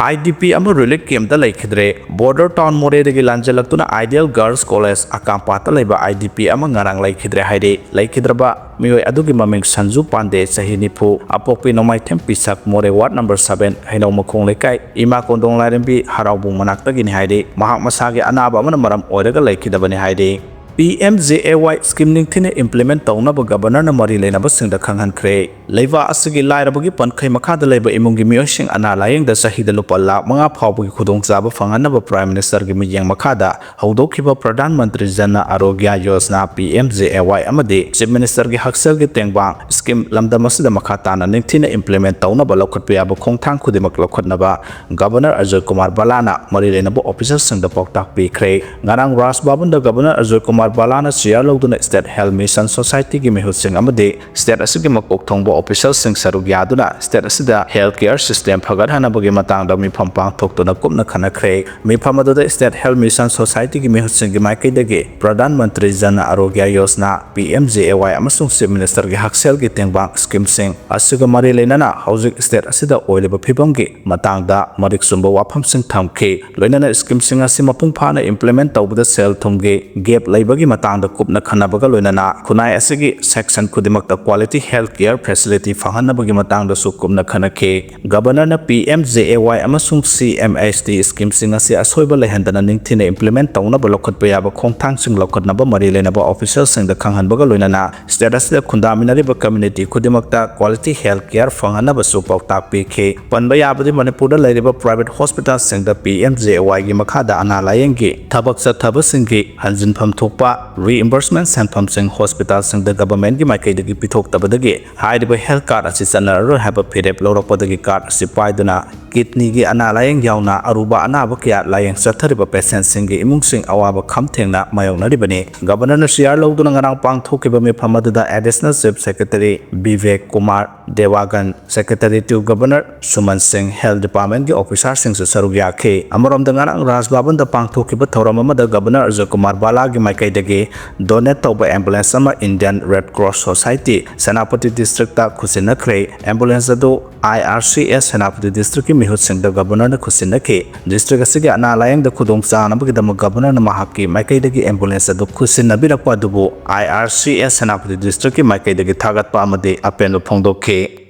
ꯑꯥꯏ ꯗꯤ ꯄꯤ ꯑꯃ relief campꯇ ꯂꯩꯈꯤꯗ꯭ꯔꯦ꯫ Border town ꯃꯣꯔꯦꯗꯒꯤ ꯂꯥꯟꯖꯦꯜꯂꯛꯇꯨꯅ Ideal Girls College ꯑꯀꯥꯝꯄꯥꯠꯇ ꯂꯩꯕ ꯑꯥꯏ ꯗꯤ ꯄꯤ ꯑꯃ ꯉꯔꯥꯡ ꯂꯩꯈꯤꯗ꯭ꯔꯦ ꯍꯥꯏꯔꯤ꯫ ꯂꯩꯈꯤꯗ꯭ꯔꯕ ꯃꯤꯑꯣꯏ ꯑꯗꯨꯒꯤ ꯃꯃꯤꯡ ꯁꯟꯖꯨ ꯄꯥꯟꯗꯦ, ꯆꯍꯤ ꯅꯤꯐꯨ, ꯑꯄꯣꯛꯄꯤ ꯅꯣꯡꯃꯥꯏꯊꯦꯝ ꯄꯤꯁꯛ, ꯃꯣꯔꯦ ward number seven, ꯍꯩꯅꯧ ꯃꯈꯣꯡ ꯂꯩꯀꯥꯏ, ꯏꯃꯥ ꯀꯣꯟꯗꯣꯡ ꯂꯥꯏꯔꯦꯝꯕꯤ ꯍꯔꯥꯎꯕꯨꯡ ꯃꯅꯥꯛꯇꯒꯤꯅꯤ ꯍꯥꯏꯔꯤ꯫ ꯃꯍꯥꯛ ꯃꯁꯥꯒꯤ ꯑꯅꯥꯕ ꯑꯃꯅ ꯃꯔꯝ ꯑꯣꯏꯔꯒ ꯂꯩꯈꯤꯗꯕꯅꯤ ꯍꯥꯏꯔꯤ꯫ ꯄꯤ M J A Y scheme ꯅꯤꯡꯊꯤꯅ implement ꯇꯧꯅꯕ Governorꯅ ꯃꯔꯤ ꯂꯩꯅꯕꯁꯤꯡꯗ ꯈꯪꯍꯟꯈ꯭ꯔꯦ꯫ ꯂꯩꯕꯥꯛ ꯑꯁꯤꯒꯤ ꯂꯥꯏꯔꯕꯒꯤ ꯄꯟꯈꯩ ꯃꯈꯥꯗ ꯂꯩꯕ ꯏꯃꯨꯡꯒꯤ ꯃꯤꯑꯣꯏꯁꯤꯡ ꯑꯅꯥ ꯂꯥꯌꯦꯡꯗ ꯆꯍꯤꯗ ꯂꯨꯄꯥ ꯂꯥꯈ ꯃꯉꯥ ꯐꯥꯎꯕꯒꯤ ꯈꯨꯗꯣꯡꯆꯥꯕ ꯐꯪꯍꯟꯅꯕ Prime Ministerꯒꯤ ꯃꯤꯠꯌꯦꯡ ꯃꯈꯥꯗ ꯍꯧꯗꯣꯛꯈꯤꯕ Pradhan Mantri Jan Arogya Yojana, P M J A Y, ꯑꯃꯗꯤ Chief Ministerꯒꯤ ꯍꯛꯁꯦꯜꯒꯤ ꯇꯦꯡꯕꯥꯡ scheme ꯂꯝꯗꯝ ꯑꯁꯤꯗ ꯃꯈꯥ ꯇꯥꯅ ꯅꯤꯡꯊꯤꯅ implement ꯇꯧꯅꯕ ꯂꯧꯈꯠꯄ ꯌꯥꯕ ꯈꯣꯡꯊꯥꯡ ꯈꯨꯗꯤꯡꯃꯛ ꯂꯧꯈꯠꯅꯕ Governor ꯑꯖꯣꯏ ꯀꯨꯃꯥꯔ ꯕꯂꯥꯅ ꯃꯔꯤ ꯂꯩꯅꯕ officerꯁꯤꯡꯗ ꯄꯥꯎꯇꯥꯛ ꯄꯤꯈ꯭ꯔꯦ꯫ ꯉꯔꯥꯡ ꯔꯥꯖ ꯚꯕꯟꯗ Governor ꯑꯖꯣꯏ ꯀꯨꯃꯥꯔ ꯕꯥꯂꯥꯅ ꯆꯤꯌꯥꯔ ꯂꯧꯗꯨꯅ State Health Mission Societyꯒꯤ ꯃꯤꯍꯨꯠꯁꯤꯡ ꯑꯃꯗꯤ state ꯑꯁꯤꯒꯤ ꯃꯀꯣꯛ ꯊꯣꯡꯕ officialꯁꯤꯡ ꯁꯔꯨꯛ ꯌꯥꯗꯨꯅ state ꯑꯁꯤꯗ health care system ꯐꯒꯠꯍꯟꯅꯕꯒꯤ ꯃꯇꯥꯡꯗ ꯃꯤꯐꯝ ꯄꯥꯡꯊꯣꯛꯇꯨꯅ ꯀꯨꯞꯅ ꯈꯟꯅꯈ꯭ꯔꯦ꯫ ꯃꯤꯐꯝ ꯑꯗꯨꯗ State Health Mission Societyꯒꯤ ꯃꯤꯍꯨꯠꯁꯤꯡꯒꯤ ꯃꯥꯏꯀꯩꯗꯒꯤ Pradhan Mantri Jan Arogya Yojana, P M J A Y ꯑꯃꯁꯨꯡ Chief Ministerꯒꯤ ꯍꯛꯁꯦꯜꯒꯤ ꯇꯦꯡꯕꯥꯡ schemeꯁꯤꯡ ꯑꯁꯤꯒ ꯃꯔꯤ ꯂꯩꯅꯅ ꯍꯧꯖꯤꯛ state ꯑꯁꯤꯗ ꯑꯣꯏꯔꯤꯕ ꯐꯤꯕꯝꯒꯤ ꯃꯇꯥꯡꯗ ꯃꯔꯤꯛ ꯆꯨꯝꯕ ꯋꯥꯐꯝꯁꯤꯡ ꯊꯝꯈꯤ꯫ ꯂꯣꯏꯅꯅ schemeꯁꯤꯡ ꯑꯁꯤ ꯃꯄꯨꯡ ꯐꯥꯅ implement ꯇꯧꯕꯗ ꯁꯦꯜ ꯊꯨꯝꯒꯤ gap ꯂꯩꯕꯒꯤ ꯃꯇꯥꯡꯗ ꯀꯨꯞꯅ ꯈꯟꯅꯕꯒ ꯂꯣꯏꯅꯅ ꯈꯨꯟꯅꯥꯏ ꯑꯁꯤꯒꯤ section ꯈꯨꯗꯤꯡꯃꯛꯇ quality health care facility ꯐꯪꯍꯟꯅꯕꯒꯤ ꯃꯇꯥꯡꯗꯁꯨ ꯀꯨꯞꯅ ꯈꯟꯅꯈꯤ꯫ Governorꯅ P M J A Y ꯑꯃꯁꯨꯡ C M H T schemeꯁꯤꯡ ꯑꯁꯤ ꯑꯁꯣꯏꯕ ꯂꯩꯍꯟꯗꯅ ꯅꯤꯡꯊꯤꯅ implement ꯇꯧꯅꯕ ꯂꯧꯈꯠꯄ ꯌꯥꯕ ꯈꯣꯡꯊꯥꯡꯁꯤꯡ ꯂꯧꯈꯠꯅꯕ ꯃꯔꯤ ꯂꯩꯅꯕ officialꯁꯤꯡꯗ ꯈꯪꯍꯟꯕꯒ ꯂꯣꯏꯅꯅ state ꯑꯁꯤꯗ ꯈꯨꯟꯗꯥꯃꯤꯟꯅꯔꯤꯕ community ꯈꯨꯗꯤꯡꯃꯛꯇ quality health care ꯐꯪꯍꯟꯅꯕꯁꯨ ꯄꯥꯎꯇꯥꯛ ꯄꯤꯈꯤ꯫ ꯄꯟꯕ ꯌꯥꯕꯗꯤ ꯃꯅꯤꯄꯨꯔꯗ ꯂꯩꯔꯤꯕ private hospitalꯁꯤꯡꯗ P M J A Yꯒꯤ ꯃꯈꯥꯗ ꯑꯅꯥ ꯂꯥꯌꯦꯡꯒꯤ ꯊꯕꯛ ꯆꯠꯊꯕꯁꯤꯡꯒꯤ ꯍꯟꯖꯤꯟꯐꯝ ꯊꯣꯛꯄ reimbursement ꯁꯦꯟꯐꯝꯁꯤꯡ hospitalꯁꯤꯡꯗ governmentꯀꯤ ꯃꯥꯏꯀꯩꯗꯒꯤ ꯄꯤꯊꯣꯛꯇꯕꯗꯒꯤ ꯍꯥꯏꯔꯤꯕ health card ꯑꯁꯤ ꯆꯠꯅꯔꯔꯣꯏ ꯍꯥꯏꯕ ꯐꯤꯔꯦꯞ ꯂꯧꯔꯛꯄꯗꯒꯤ card ꯑꯁꯤ ꯄꯥꯏꯗꯨꯅ kidneyꯒꯤ ꯑꯅꯥ ꯂꯥꯌꯦꯡ ꯌꯥꯎꯅ ꯑꯔꯨꯕ ꯑꯅꯥꯕ ꯀꯌꯥ ꯂꯥꯌꯦꯡ ꯆꯠꯊꯔꯤꯕ patientꯁꯤꯡꯒꯤ ꯏꯃꯨꯡꯁꯤꯡ ꯑꯋꯥꯕ ꯈꯝ ꯊꯦꯡꯅ ꯃꯥꯌꯣꯛꯅꯔꯤꯕꯅꯤ꯫ Governorꯅ ꯆꯤꯌꯥꯔ ꯂꯧꯗꯨꯅ ꯉꯔꯥꯡ ꯄꯥꯡꯊꯣꯛꯈꯤꯕ ꯃꯤꯐꯝ ꯑꯗꯨꯗ Additional Chief Secretary Bibek Kumar ꯗꯦꯋꯥꯒꯟ, Secretary to Governor ꯁꯨꯃꯟ ꯁꯤꯡ, health departmentꯀꯤ officerꯁꯤꯡꯁꯨ ꯁꯔꯨꯛ ꯌꯥꯈꯤ꯫ ꯑꯃꯔꯣꯝꯗ ꯉꯔꯥꯡ ꯔꯥꯖ ꯚꯕꯟꯗ ꯄꯥꯡꯊꯣꯛꯈꯤꯕ ꯊꯧꯔꯝ ꯑꯃꯗ Governor ꯑꯖꯌ ꯀꯨꯃꯥꯔ ꯕꯥꯂꯥꯒꯤ ꯃꯥꯏꯀꯩꯗꯒꯤ donate ꯇꯧꯕ ambulance ꯑꯃ Indian Red Cross Society Senapati districtꯇ ꯈꯨꯠꯁꯤꯟꯅꯈ꯭ꯔꯦ꯫ Ambulance ꯑꯗꯨ I R C S Senapati districtꯀꯤ ꯃꯤꯍꯨꯠꯁꯤꯡꯗ Governorꯅ ꯈꯨꯠꯁꯤꯟꯅꯈꯤ꯫ District ꯑꯁꯤꯒꯤ ꯑꯅꯥ ꯂꯥꯌꯦꯡꯗ ꯈꯨꯗꯣꯡ ꯆꯥꯅꯕꯒꯤꯗꯃꯛ Governorꯅ ꯃꯍꯥꯛꯀꯤ ꯃꯥꯏꯀꯩꯗꯒꯤ ambulance ꯑꯗꯨ ꯈꯨꯠꯁꯤꯟꯅꯕꯤꯔꯛꯄ ꯑꯗꯨꯕꯨ I R C S Senapati districtꯀꯤ ꯃꯥꯏꯀꯩꯗꯒꯤ ꯊꯥꯒꯠꯄ ꯑꯃꯗꯤ ꯑꯄꯦꯟꯕ ꯐꯣꯡꯗꯣꯛꯈꯤ꯫